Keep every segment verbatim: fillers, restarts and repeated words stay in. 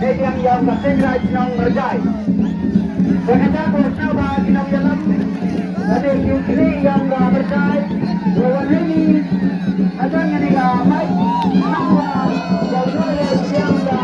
Dei biang yong ka Seiñ Raij Nongmyrjai. Wa kata ko sñiawbha ki nongyalam. Lane ki u kri yong ka Myrjai. Wa wan heini. Atan ngani ka mic. Nang wa, wa u le biang ka.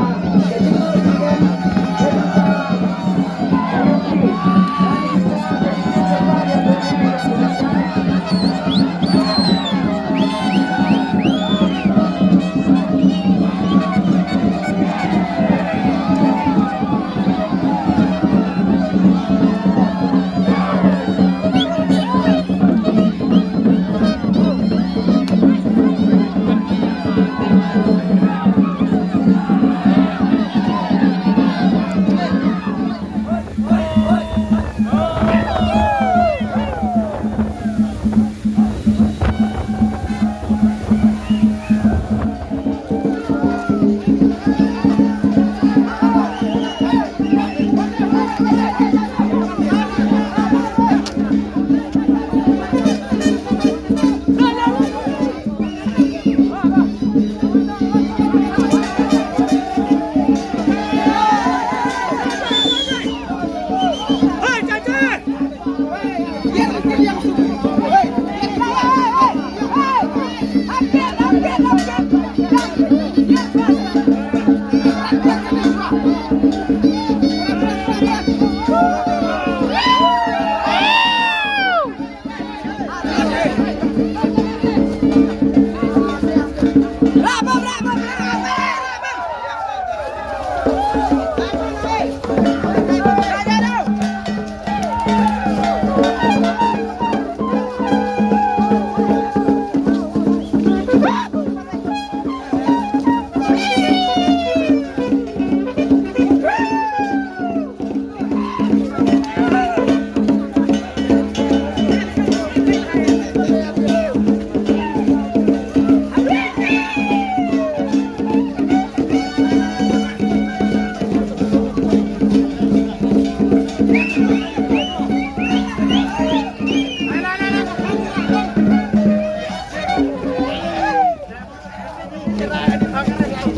Ka jingkyrmen.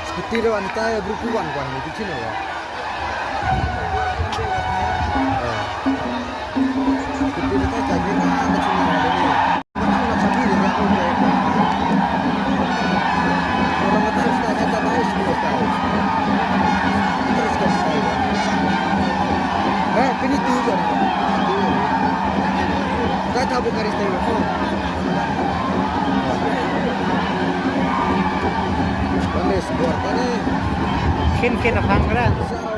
Scooty ro antai bru kuwan kuwan ni kichin wa. Scooty ro ta jagi na ta chini ni. Khin khin a phang ra.